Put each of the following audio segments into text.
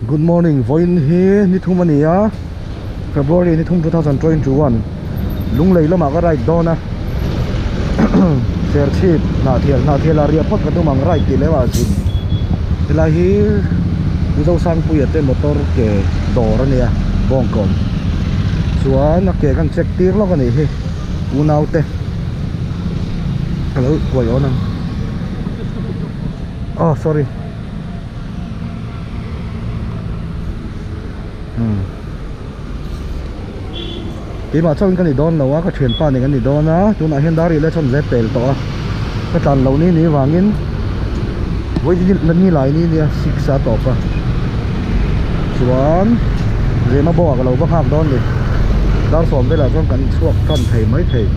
Good morning vawiin hi ni thum a ni a February ni thum 2021 Lunglei lamah ka ride dawn a Serchhip Hnahthial Hnahthial ah riah phawt ka tum ang ride tih leh ah zin helai hi Zosangpuia te motor ke dawr a nia Bawngkawn chuan a ke kan check tir lawk a nih hi unaute ka lo kuai awn ang oh sorry. Umm keimah chauhin ka ni dawn lo a ka thianpa nen kan ni dawn a tunah hian dar ila chuan zep pel tawh a ka tlan loh ni ni vangin vawi ni lai ni nia six a tawp a chuan zema bawk ah ka lo va nghak dawn ni dar sawm velah chuan kan chhuak tan thei maithei.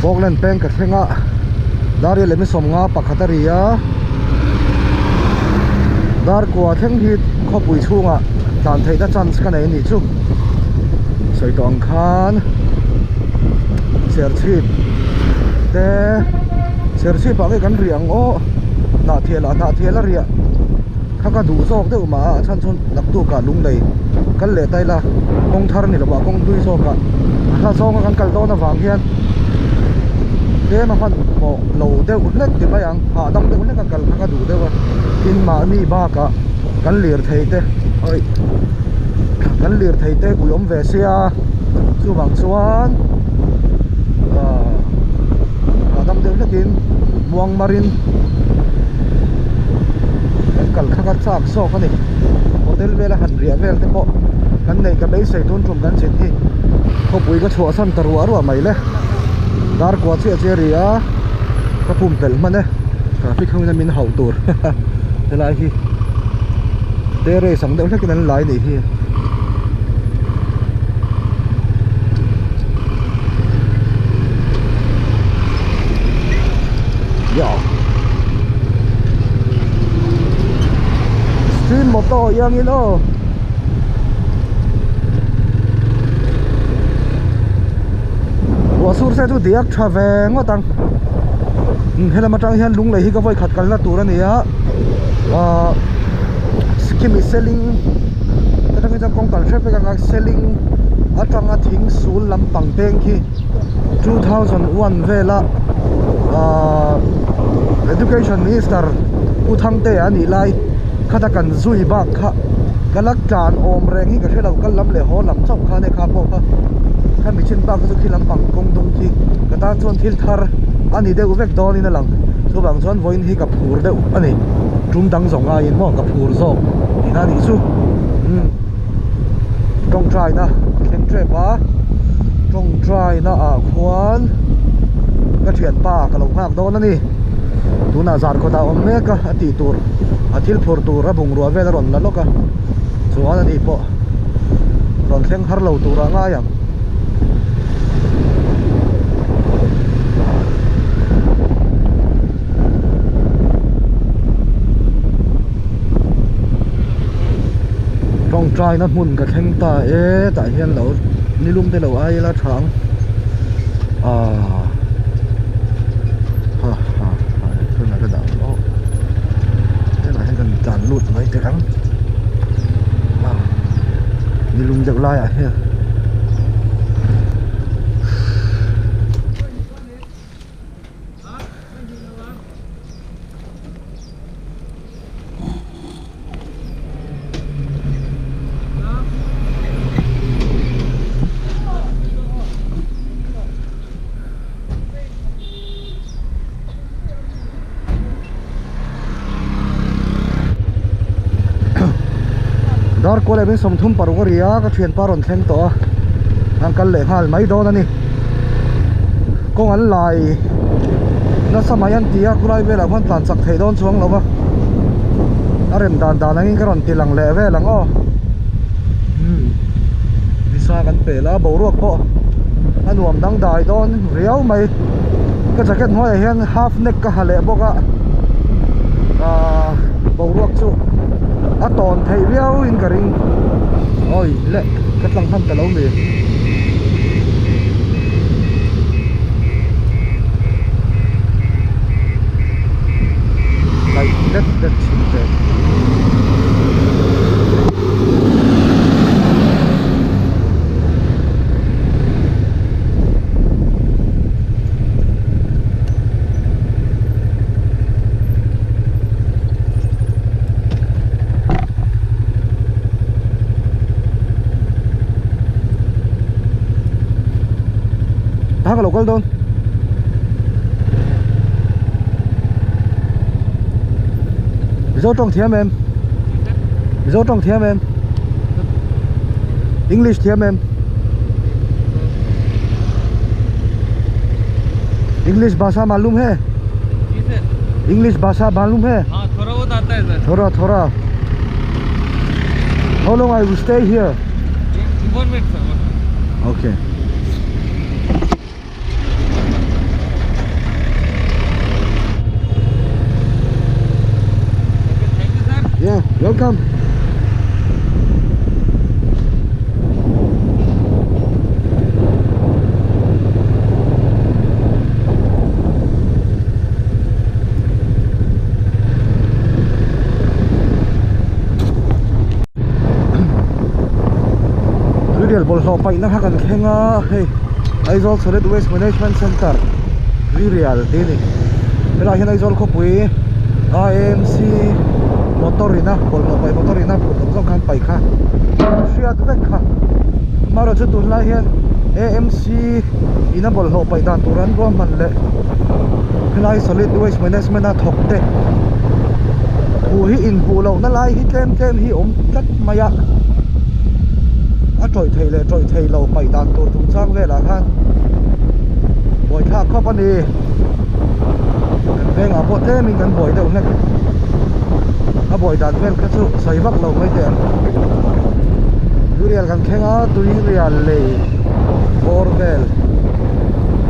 Falkland peng ka thleng a dar leh mi sawmnga pakhat a ri a dar kua thleng hi khawpui chhungah tlan theihna chance ka nei a nih chu sawi tawh ang khan. Serchhip te Serchhip ah nge kan riah ang aw Hnahthial ah Hnahthial a riah kha ka duh zawk deuh mah a a chhan chu naktuk ah lunglei kal leh ta ila kawng thar ni lovah kawng hlui zawk ah a hla zawng a kan kal dawn avang hian tlem a hmanhmawh lo deuh hlek ti mai ang hahdam deuh hlek a kal kha ka duh deuh a tin mahni bakah kan lirthei te awi kan lirthei te ui awm ve sia. Chuvang chuan ahh hahdam deuh hlekin muang marin kan kal kha ka chak zawk a ni hotel vela han riah vel te pawh kan neih ka beisei tun tum kan chin hi khawpui ka chhuahsan ta ruah ruah mai le dar kua chiah chiah a ri a ka pumpelh hman e traffic ho in a min hauh tur helai hi terrace ang deuh hlekin an lai nih hi. Stream motor iangin aw Ruah sur se chu diak tha ve ngawt ang helam atang hian lunglei hi ka vawi khat kalna tur a ni a ahh Sikkim is selling atangin chuan kawng kal hrep vek anga selling atanga thing sul lampang peng khi 2001 vela ahh education minister Pu Thangtea a nih lai khata kan zui bak kha ka la tlan awm reng hi ka hre lo kal lam leh haw lam chauh khan e kha pawh kha khami chin bak kha chu khi lampang kawng dung khi ka tan chuan thil thar a ni deuh vek dawnin a lang chuvang chuan vawiin hi ka phur deuh a ni tum dang zawng aiin maw ka phur zawk tihna a nih chu umm tawngtaina a thleng tep a tawngtaina ah khuan ka thianpa ka lo nghak dawn a ni tunah zan kawtah a awm mek a a tih tur a thil phur tur a bungrua vel a rawn la lawk a chuan ani pawh rawn thleng har lo tur a ngai ang. Tawngtaina hmun ka thleng ta e tah hian lo nilum te lo ai ila tha ang aaa ha ha ha tunah ka dah ang aw tunah hian kan tlan lut mai teh ang nilum deuh laiah hian. Dar kual leh 36 a ri a ka thianpa rawn thleng tawh a an kal leh nghal mai dawn a ni kawng an lai nasa mai an ti a khulai velah khuan tlan chak theih dawn chuang lo va a rem dan dan angin ka rawn ti lang leh vel ang aw umm nisa kan pel a boruak pawh a nuam dangdai dawn riau mai ka jacket hnuaiah hian half neck ka ha leh bawk a ahh boruak chu. a tawn theih viau in ka ring awi le ka tlang hman ta lo mi. Laih let let thin teh. Tah ka lo kal dawn. Mizo tawng thiam em? Mizo tawng thiam em? English thiam em? English bhasha malum hai? English bhasha malum hai? हाँ थोड़ा बहुत आता है sir थोड़ा थोड़ा How long I will stay here? One minute sir Okay. Thank you sir Yeah, welcome. Tuirial bawlhhlawh paihna kha kan thleng a hei Aizawl Solid Waste Management Centre Tuirial tih a ni helaiah hian Aizawl khawpui IMC motor in a bawlhhlawh paih motor in a phurh zawng zawng khan paih kha hriat vek kha amaherawhchu tunlai hian AMC in a bawlhhlawh paih dan tur an ruahman leh helai Solid Waste Management a thawk te thu hi inhmuh lohna lai hi tlem tlem hi awm tlat mai a a tawih thei leh tawih thei lo paih dan tur chungchang velah khan buaithlak khawp a ni kan vengah pawh tlemin kan buai deuh hlek a buai dan vel kha chu sawi vak lo mai teh ang tuirial kan thleng a tuirial lei bawr vel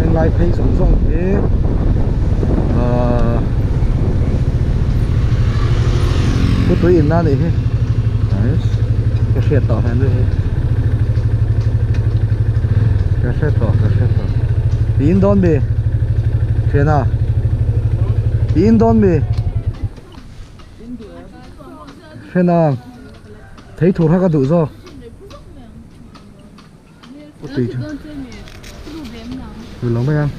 henglai phei zawng zawng hi ahh pu tui inna a nih hi ka hriat tawh hmel hi ka hre tawh ka hre tawh i in dawn mi thiana i in dawn mi hrena thei thur kha ka duh zawk tui chu duh lo mai ang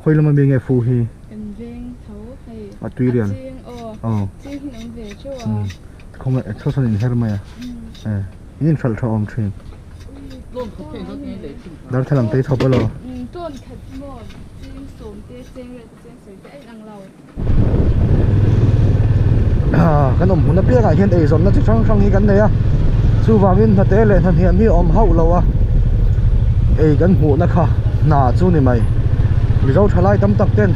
khawi lama mi nge fu hi a tui rian aw khawngaih saw sawn inher mai a in inhralh tha awm thin darthlalang te hi chhawp elaw Kan awm hmun apiangah hian eizawnna chi hrang hrang hi kan nei a chuvangin hnate leh hnahniam hi a awm hauh lo a ei kan hmuhna kha hna chu ni mai mizo thalai tam tak ten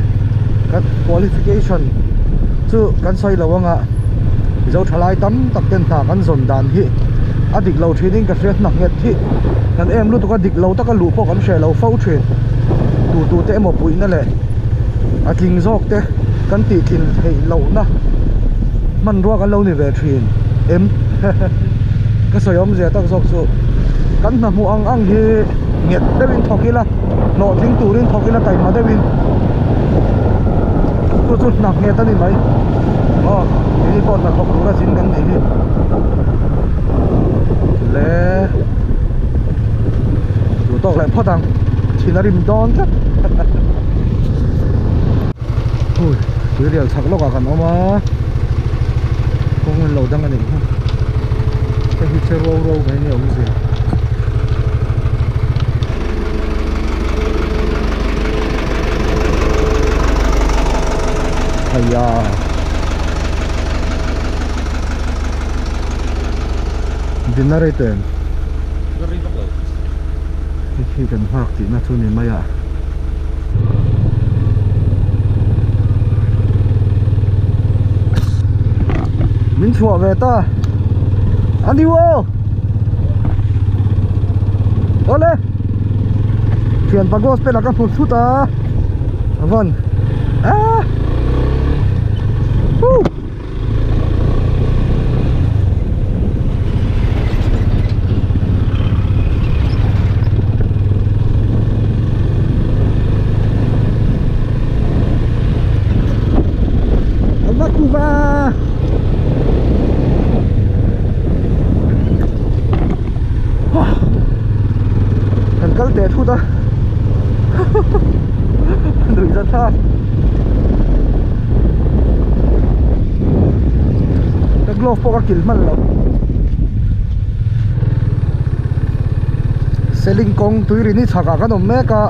kan qualification chu kan sawi lo anga mizo thalai tam tak ten hna kan zawn dan hi a dik lo thin in ka hria hna nghet hi kan em lutuk a dik lo taka luh pawh kan hreh lo fo thin tu tu te emaw puihna leh a tling zawk te kan tih tlin theih lohna hmanrua kan lo ni ve thin em ka sawi awmzia tak zawk chu kan hna hmuh ang ang hi nghet deuhin thawk ila hlawhtling turin thawk ila taima deuhin chu chu hna nghet a ni mai aw keini pawh hna thawk tura zin kan nih hi le duh tawk leh phawt ang thin a rim dawn tlat hui tui rial chhak lawkah kan awm a kawng in lo dang a nih hi hei hi che ro ro mai nge awmzia haiya dinner ei tawh em hei khi kan nghak tihna chu ni mai a. Min chhuah ve ta a ni aw awle thianpa gospel a ka hmu thut a a van ah. Woo! Vancouver! Kan kal teh thut a nuih zat thlak ka glove pawh ka kilh hman lo seling kawng tui ri ni chhakah kan awm mek a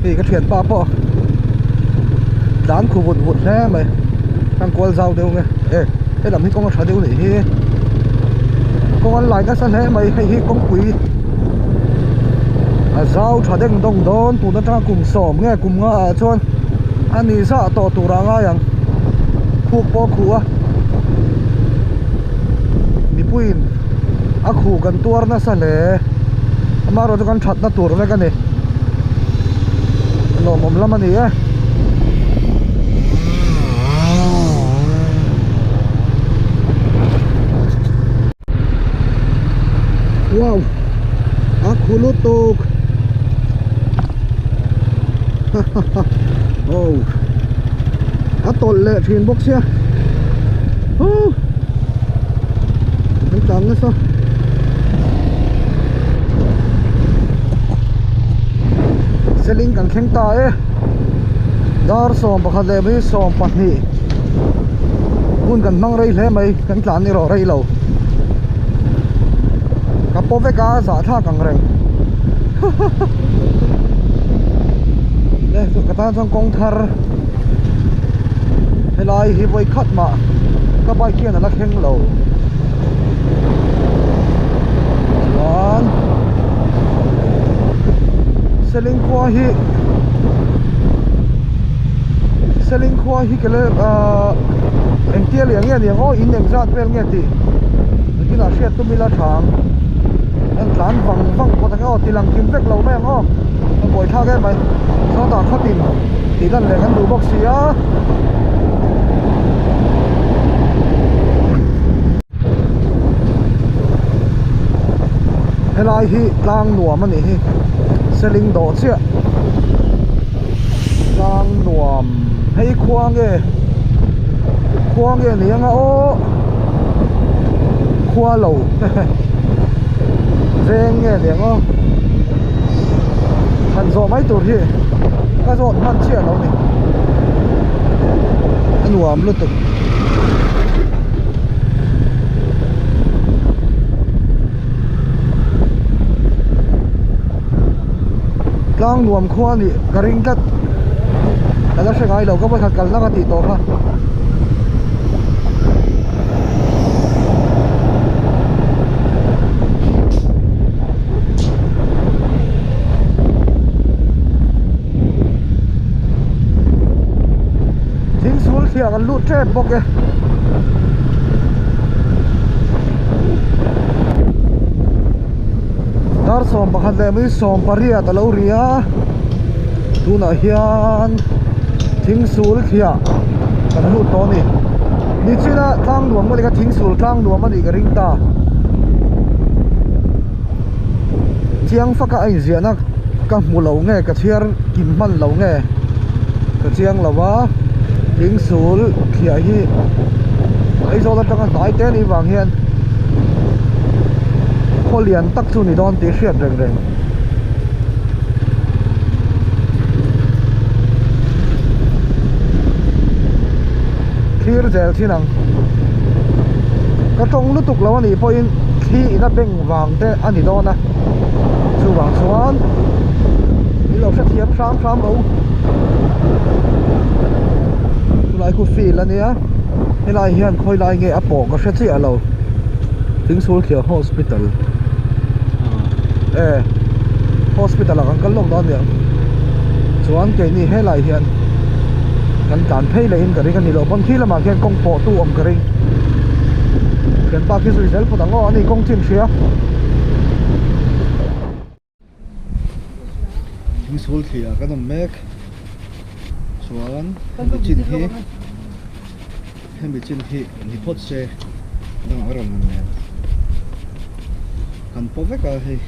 hei ka thianpa pawh tlan khu vut vut hle mai kan kual zau deuh nge e helam hi kawng a tha deuh nih hi kawng an lai nasa hle mai hei hi kawngpui a zau tha deng dawng dawn tun atanga kum sawm nge kum nga ah chuan a ni zah tawh tur ah ngai ang khuk pawh a khuh a mipuiin a khuh kan tuar nasa hle amaherawhchu kan thatna tur vek a ni lawmawm lam a ni e. Wow a khu lutuk oh a tawlh leh thin bawk sia oh kan tlang nasa seling kan thleng ta e dar 11 leh mai 12 hun kan hmang rei hle mai kan tlan erawh rei lo ka paw vek a zah thlak ang reng le ka tan chuan kawng thar helai hi vawi khat mah ka bike hian a la thleng lo chuan seling khua hi seling khua hi kele ahh engtia lian nge ni ang aw in engzat vel nge tih nakinah hriat tum ila tha ang an tlan vang vang phawt ang e aw ti lang kim vek lo mai ang aw a buai thlak em mai sawtah khawtin tih lan leh kan duh bawk si a. Helai hi tlang nuam a nih hi seling dawh chiah tlang nuam hei khua nge khua nge ni anga aw khua lo veng nge ni ang aw han zawh mai tur hi ka zawt hman chiah lo ni a nuam lutuk. Tlang nuam khua nih ka ring tlat ka la hre ngai lo ka vawikhat kalna ka tih tawh kha. Thing sul thliah kan lut tep bawk e. Dar 11 leh mai 18 a lo ri a tunah hian thing sul thliah kan lut tawh a ni nichina tlang nuam ka ni kha thing sul tlang nuam a nih ka ring ta chiang faka a inziahna ka hmu lo nge ka chhiar kim hman lo nge ka chiang lo a thing sul thliah hi Aizawl atanga hnai te anih vang hian khaw lian tak chu ni dawn tih hriat reng reng. Thlir zel thin ang ka tawng lutuk lo anih pawhin thli ina beng vang te a ni dawn a chuvang chuan min lo hrethiam hram hram lo chulai khu field ania helai hian khawi lai nge a pawh ka hre chiah lo Thingsulthliah hospital e hospital ah kan kal lawk dawn aniang chuan keini helai hian kan tlan phei leh in ka ring a ni loh pawn khi lamah khian kawng pawh tu awm ka ring thianpa khi zui zel phawt ang aw ani kawng chin hria. Thingsul thliah kan awm mek chuan mi chin hi. Hemi chin hi ni phawt se dang a rawn lang nen. Kan paw vek a hei.